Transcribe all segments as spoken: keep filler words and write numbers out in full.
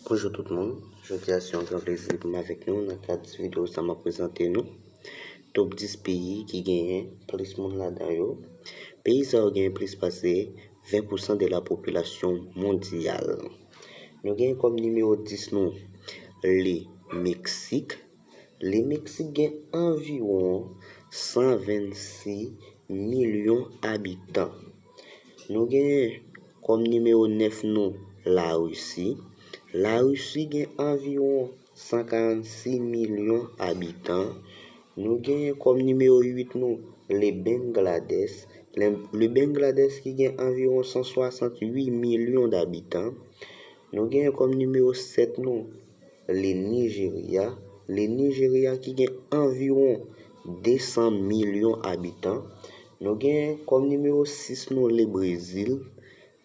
Bonjou tout moun, jodi a se yon gran plezi pou m avèk nou nan kad videyo sa m ap prezante nou top dis peyi ki genyen plis moun ladan yo. Peyi sa yo genyen plis pase ven pousan de la popilasyon mondyal. Nou genyen kòm nimewo dis nou Le Mexique. Le Mexique gen anviwon san vennsis milyon abitan. Nou genyen kòm nimewo nèf nou Larisi. Larisi gen anviwon san karannsis milyon abitan. Nou genyen kòm nimewo uit nou Le Bangladesh. Le, Le Bangladesh ki gen anviwon san swasanntuit milyon dabitan. Nou genyen kòm nimewo sèt nou Le Nigeria. Le Nigeria ki gen anviwon de san milyon abitan. Nou genyen kòm nimewo sis nou Le Brezil.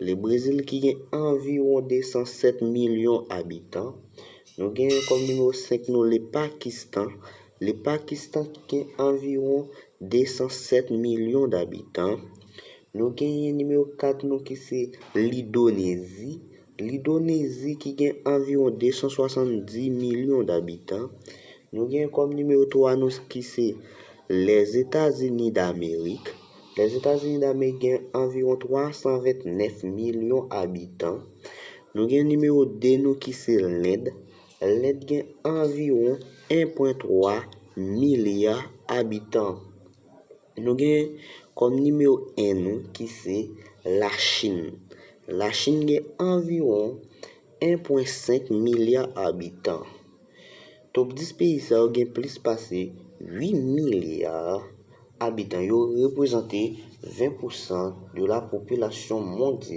Le Brezil ki gen anviwon de san sèt milyon abitan. Nou genyen kòm nimewo senk nou Le Pakistan. Le Pakistan ki gen anviwon de san sèt milyon dabitan. Nou genyen nimewo kat nou ki se Lidonezi. Lidonezi ki gen anviwon de san swasanndis milyon dabitan. Nou genyen kòm nimewo twa nou ki se Lèzetazini Damerik. Lèzetazini Damerik gen anviwon twa san vennèf milyon abitan. Nou gen nimewo de nou ki se Lend. Lend gen anviwon en pwen twa milya abitan. Nou gen kòm nimewo en nou ki se Lachin. Lachin gen anviwon en pwen senk milya abitan. Top dis peyi sa yo gen plis pase uit milya abitan. Yo reprezante ven pousan de la popilasyon mondyal.